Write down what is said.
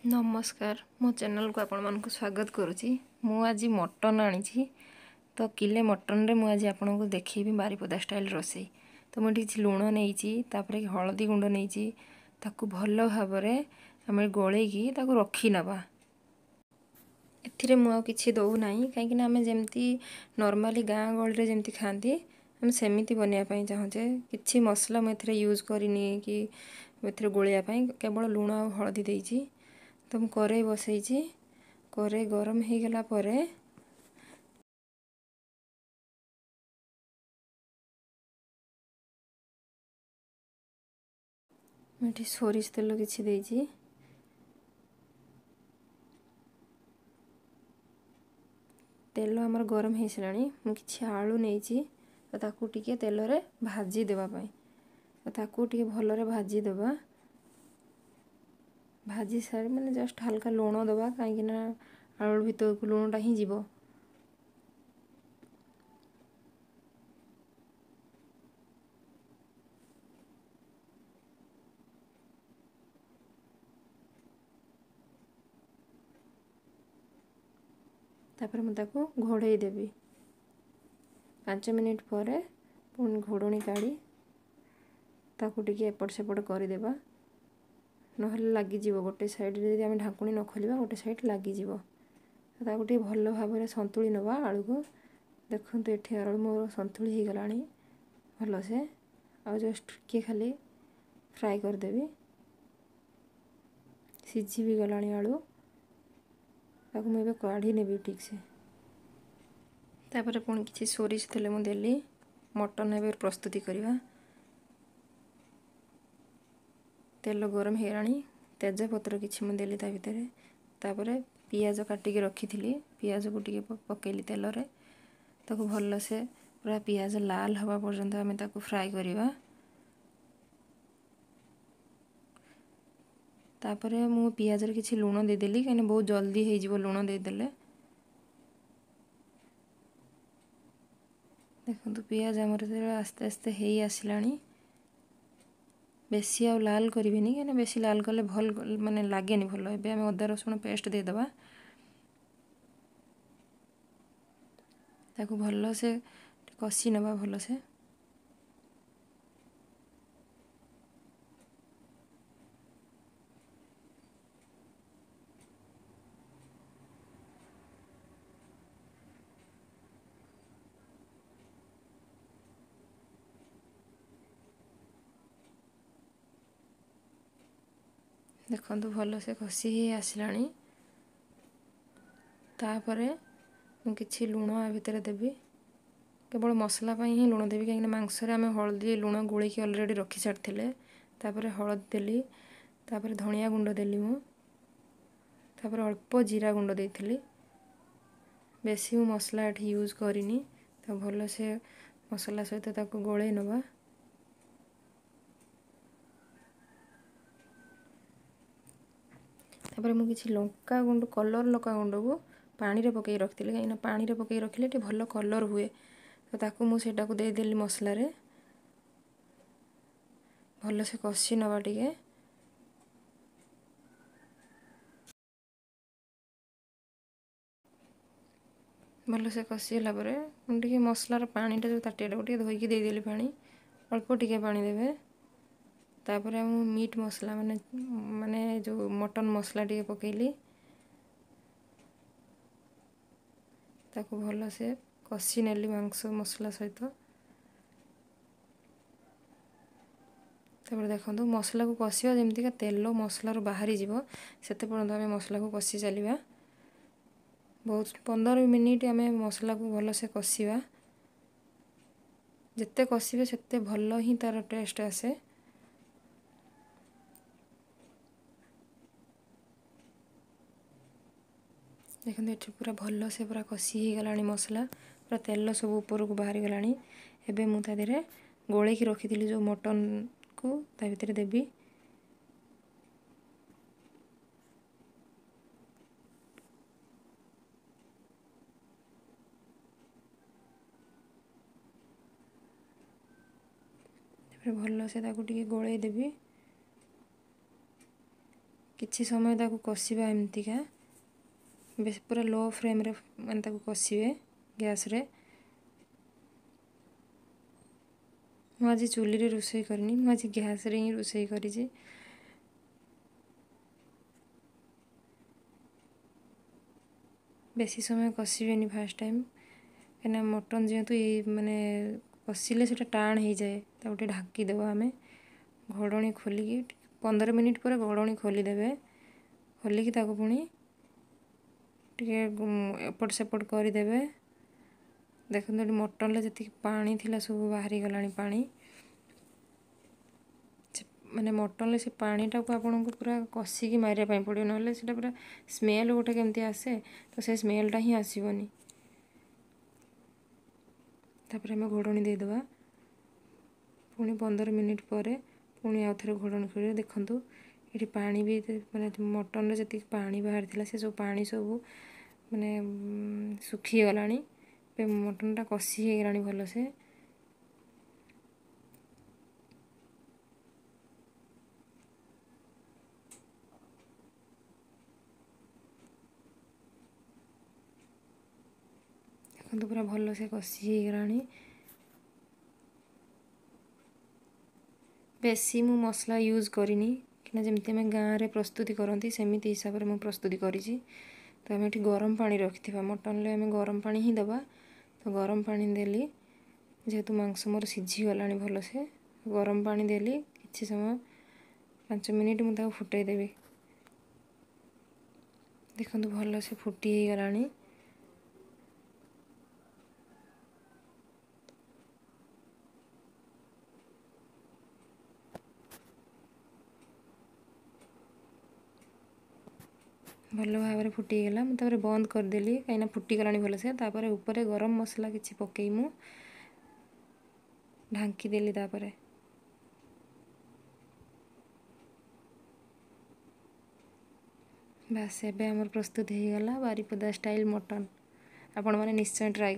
ନମସ୍କାର, ମୋ ଚ୍ୟାନେଲକୁ ଆପଣମାନଙ୍କୁ ସ୍ୱାଗତ କରୁଛି। ମୁଁ ଆଜି ମଟନ୍ ଆଣିଛି। ତ କିଲେ ମଟନ୍ରେ ମୁଁ ଆଜି ଆପଣଙ୍କୁ ଦେଖେଇବି ବାରିପଦା ଷ୍ଟାଇଲ୍ ରୋଷେଇ। ତ ମୁଁ ଏଠି କିଛି ଲୁଣ ନେଇଛି, ତାପରେ ହଳଦୀ ଗୁଣ୍ଡ ନେଇଛି। ତାକୁ ଭଲ ଭାବରେ ଆମେ ଗୋଳେଇକି ତାକୁ ରଖିନେବା। ଏଥିରେ ମୁଁ ଆଉ କିଛି ଦେଉନାହିଁ, କାହିଁକିନା ଆମେ ଯେମିତି ନର୍ମାଲି ଗାଁ ଗହଳିରେ ଯେମିତି ଖାଆନ୍ତି ଆମେ ସେମିତି ବନେଇବା ପାଇଁ ଚାହୁଁଛେ। କିଛି ମସଲା ମୁଁ ଏଥିରେ ୟୁଜ୍ କରିନି କି ଏଥିରେ ଗୋଳେଇବା ପାଇଁ, କେବଳ ଲୁଣ ଆଉ ହଳଦୀ ଦେଇଛି। ତ ମୁଁ କରେଇ ବସେଇଛି। କରେଇ ଗରମ ହେଇଗଲା ପରେ ମୁଁ ଏଠି ସୋରିଷ ତେଲ କିଛି ଦେଇଛି। ତେଲ ଆମର ଗରମ ହେଇସାରିଲାଣି। ମୁଁ କିଛି ଆଳୁ ନେଇଛି, ତ ତାକୁ ଟିକେ ତେଲରେ ଭାଜି ଦେବା ପାଇଁ। ତ ତାକୁ ଟିକେ ଭଲରେ ଭାଜି ଦେବା। ଭାଜି ସାରି ମାନେ ଜଷ୍ଟ ହାଲକା ଲୁଣ ଦେବା, କାହିଁକିନା ଆଳୁ ଭିତରକୁ ଲୁଣଟା ହିଁ ଯିବ। ତାପରେ ମୁଁ ତାକୁ ଘୋଡ଼େଇ ଦେବି। 5 ମିନିଟ୍ ପରେ ପୁଣି ଘୋଡ଼ଣୀ କାଢ଼ି ତାକୁ ଟିକେ ଏପଟ ସେପଟ କରିଦେବା, ନହେଲେ ଲାଗିଯିବ। ଗୋଟେ ସାଇଡ଼୍ରେ ଯଦି ଆମେ ଢାଙ୍କୁଣୀ ନ ଖୋଲିବା, ଗୋଟେ ସାଇଡ଼୍ ଲାଗିଯିବ। ତାକୁ ଟିକେ ଭଲ ଭାବରେ ସନ୍ତୁଳି ନେବା ଆଳୁକୁ। ଦେଖନ୍ତୁ, ଏଠି ଆଳୁ ମୋର ସନ୍ତୁଳି ହେଇଗଲାଣି ଭଲସେ। ଆଉ ଜଷ୍ଟ ଟିକେ ଖାଲି ଫ୍ରାଏ କରିଦେବି। ସିଝି ବି ଗଲାଣି ଆଳୁ। ତାକୁ ମୁଁ ଏବେ କାଢ଼ି ନେବି ଠିକ୍ସେ। ତାପରେ ପୁଣି କିଛି ସୋରିଷ ତେଲ ମୁଁ ଦେଲି। ମଟନ୍ ଏବେ ପ୍ରସ୍ତୁତି କରିବା। ତେଲ ଗରମ ହେଇଗଲାଣି। ତେଜପତ୍ର କିଛି ମୁଁ ଦେଲି ତା ଭିତରେ। ତାପରେ ପିଆଜ କାଟିକି ରଖିଥିଲି, ପିଆଜକୁ ଟିକେ ପକେଇଲି ତେଲରେ। ତାକୁ ଭଲସେ ପୁରା ପିଆଜ ଲାଲ ହେବା ପର୍ଯ୍ୟନ୍ତ ଆମେ ତାକୁ ଫ୍ରାଏ କରିବା। ତାପରେ ମୁଁ ପିଆଜରେ କିଛି ଲୁଣ ଦେଇଦେଲି, କାହିଁକିନା ବହୁତ ଜଲ୍ଦି ହେଇଯିବ ଲୁଣ ଦେଇଦେଲେ। ଦେଖନ୍ତୁ, ପିଆଜ ଆମର ଯେତେବେଳେ ଆସ୍ତେ ଆସ୍ତେ ହେଇ ଆସିଲାଣି, ବେଶୀ ଆଉ ଲାଲ କରିବେନି, କାହିଁକିନା ବେଶୀ ଲାଲ କଲେ ଭଲ ମାନେ ଲାଗେନି ଭଲ। ଏବେ ଆମେ ଅଦା ରସୁଣ ପେଷ୍ଟ ଦେଇଦେବା। ତାକୁ ଭଲସେ କଷି ନେବା ଭଲସେ। ଦେଖନ୍ତୁ, ଭଲସେ କଷି ହେଇ ଆସିଲାଣି। ତାପରେ ମୁଁ କିଛି ଲୁଣ ଆ ଭିତରେ ଦେବି। କେବଳ ମସଲା ପାଇଁ ହିଁ ଲୁଣ ଦେବି, କାହିଁକିନା ମାଂସରେ ଆମେ ହଳଦୀ ଲୁଣ ଗୋଳେଇକି ଅଲରେଡ଼ି ରଖି ସାରିଥିଲେ। ତାପରେ ହଳଦୀ ଦେଲି, ତାପରେ ଧଣିଆ ଗୁଣ୍ଡ ଦେଲି ମୁଁ, ତାପରେ ଅଳ୍ପ ଜିରା ଗୁଣ୍ଡ ଦେଇଥିଲି। ବେଶୀ ମୁଁ ମସଲା ଏଠି ୟୁଜ୍ କରିନି। ତ ଭଲସେ ମସଲା ସହିତ ତାକୁ ଗୋଳେଇ ନେବା। ତାପରେ ମୁଁ କିଛି ଲଙ୍କା ଗୁଣ୍ଡ, କଲର୍ ଲଙ୍କା ଗୁଣ୍ଡକୁ ପାଣିରେ ପକାଇ ରଖିଥିଲି, କାହିଁକିନା ପାଣିରେ ପକାଇ ରଖିଲେ ଟିକେ ଭଲ କଲର୍ ହୁଏ। ତ ତାକୁ ମୁଁ ସେଇଟାକୁ ଦେଇଦେଲି ମସଲାରେ। ଭଲସେ କଷି ନେବା ଟିକେ। ଭଲସେ କଷିଗଲା ପରେ ମୁଁ ଟିକେ ମସଲାର ପାଣିଟା ଯେଉଁ ତାଟିଆଟାକୁ ଟିକେ ଧୋଇକି ଦେଇଦେଲି ପାଣି, ଅଳ୍ପ ଟିକେ ପାଣି ଦେବେ। ତାପରେ ମୁଁ ମିଟ୍ ମସଲା ମାନେ ଯେଉଁ ମଟନ୍ ମସଲା ଟିକେ ପକାଇଲି। ତାକୁ ଭଲସେ କଷି ନେଲି ମାଂସ ମସଲା ସହିତ। ତାପରେ ଦେଖନ୍ତୁ, ମସଲାକୁ କଷିବା ଯେମିତିକା ତେଲ ମସଲାରୁ ବାହାରିଯିବ, ସେତେ ପର୍ଯ୍ୟନ୍ତ ଆମେ ମସଲାକୁ କଷି ଚାଲିବା। ବହୁତ 15 ମିନିଟ୍ ଆମେ ମସଲାକୁ ଭଲସେ କଷିବା। ଯେତେ କଷିବେ ସେତେ ଭଲ ହିଁ ତା'ର ଟେଷ୍ଟ ଆସେ। ଦେଖନ୍ତୁ, ଏଠି ପୁରା ଭଲସେ ପୁରା କଷି ହେଇଗଲାଣି ମସଲା, ପୁରା ତେଲ ସବୁ ଉପରକୁ ବାହାରିଗଲାଣି। ଏବେ ମୁଁ ତା ଦେହରେ ଗୋଳେଇକି ରଖିଥିଲି ଯେଉଁ ମଟନ୍କୁ ତା ଭିତରେ ଦେବି। ତାପରେ ଭଲସେ ତାକୁ ଟିକେ ଗୋଳେଇ ଦେବି। କିଛି ସମୟ ତାକୁ କଷିବା ଏମିତିକା, ବେଶୀ ପୁରା ଲୋ ଫ୍ଲେମ୍ରେ ମାନେ ତାକୁ କଷିବେ ଗ୍ୟାସ୍ରେ। ମୁଁ ଆଜି ଚୁଲିରେ ରୋଷେଇ କରିନି, ମୁଁ ଆଜି ଗ୍ୟାସ୍ରେ ହିଁ ରୋଷେଇ କରିଛି। ବେଶୀ ସମୟ କଷିବେନି ଫାର୍ଷ୍ଟ ଟାଇମ୍, କାହିଁକିନା ମଟନ୍ ଯେହେତୁ ଏଇ ମାନେ କଷିଲେ ସେଇଟା ଟାଣ ହେଇଯାଏ। ତାକୁ ଟିକେ ଢାଙ୍କିଦେବା ଆମେ, ଘୋଡ଼ଣୀ ଖୋଲିକି 15 ମିନିଟ୍ ପରେ ଘୋଡ଼ଣୀ ଖୋଲିଦେବେ। ଖୋଲିକି ତାକୁ ପୁଣି ଟିକେ ଏପଟ ସେପଟ କରିଦେବେ। ଦେଖନ୍ତୁ ଏଠି ମଟନ୍ରେ ଯେତିକି ପାଣି ଥିଲା ସବୁ ବାହାରିଗଲାଣି ପାଣି। ମାନେ ମଟନ୍ରେ ସେ ପାଣିଟାକୁ ଆପଣଙ୍କୁ ପୁରା କଷିକି ମାରିବା ପାଇଁ ପଡ଼ିବ, ନହେଲେ ସେଇଟା ପୁରା ସ୍ମେଲ୍ ଗୋଟେ କେମିତି ଆସେ, ତ ସେ ସ୍ମେଲ୍ଟା ହିଁ ଆସିବନି। ତାପରେ ଆମେ ଘୋଡ଼ଣୀ ଦେଇଦେବା। ପୁଣି 15 ମିନିଟ୍ ପରେ ପୁଣି ଆଉ ଥରେ ଘୋଡ଼ଣୀ ଖୋଲିବେ। ଦେଖନ୍ତୁ ଏଠି ପାଣି ବି ମାନେ ମଟନ୍ରେ ଯେତିକି ପାଣି ବାହାରିଥିଲା ସେ ସବୁ ପାଣି ସବୁ ମାନେ ଶୁଖିଗଲାଣି। ଏବେ ମଟନ୍ଟା କଷି ହେଇଗଲାଣି ଭଲସେ। ଦେଖନ୍ତୁ ପୁରା ଭଲସେ କଷି ହେଇଗଲାଣି। ବେଶୀ ମୁଁ ମସଲା ୟୁଜ୍ କରିନି, କାହିଁକିନା ଯେମିତି ଆମେ ଗାଁରେ ପ୍ରସ୍ତୁତି କରନ୍ତି ସେମିତି ହିସାବରେ ମୁଁ ପ୍ରସ୍ତୁତି କରିଛି। ତ ଆମେ ଏଠି ଗରମ ପାଣି ରଖିଥିବା, ମଟନ୍ରେ ଆମେ ଗରମ ପାଣି ହିଁ ଦେବା। ତ ଗରମ ପାଣି ଦେଲି, ଯେହେତୁ ମାଂସ ମୋର ସିଝିଗଲାଣି ଭଲସେ, ଗରମ ପାଣି ଦେଲି। କିଛି ସମୟ 5 ମିନିଟ୍ ମୁଁ ତାକୁ ଫୁଟେଇ ଦେବି। ଦେଖନ୍ତୁ ଭଲସେ ଫୁଟି ହେଇଗଲାଣି। ଭଲ ଭାବରେ ଫୁଟିଗଲା। ମୁଁ ତାପରେ ବନ୍ଦ କରିଦେଲି, କାହିଁକିନା ଫୁଟିଗଲାଣି ଭଲସେ। ତାପରେ ଉପରେ ଗରମ ମସଲା କିଛି ପକେଇ ମୁଁ ଢାଙ୍କିଦେଲି। ତାପରେ ବାସ୍ ଏବେ ଆମର ପ୍ରସ୍ତୁତ ହେଇଗଲା ବାରିପଦା ଷ୍ଟାଇଲ୍ ମଟନ୍। ଆପଣମାନେ ନିଶ୍ଚୟ ଟ୍ରାଏ।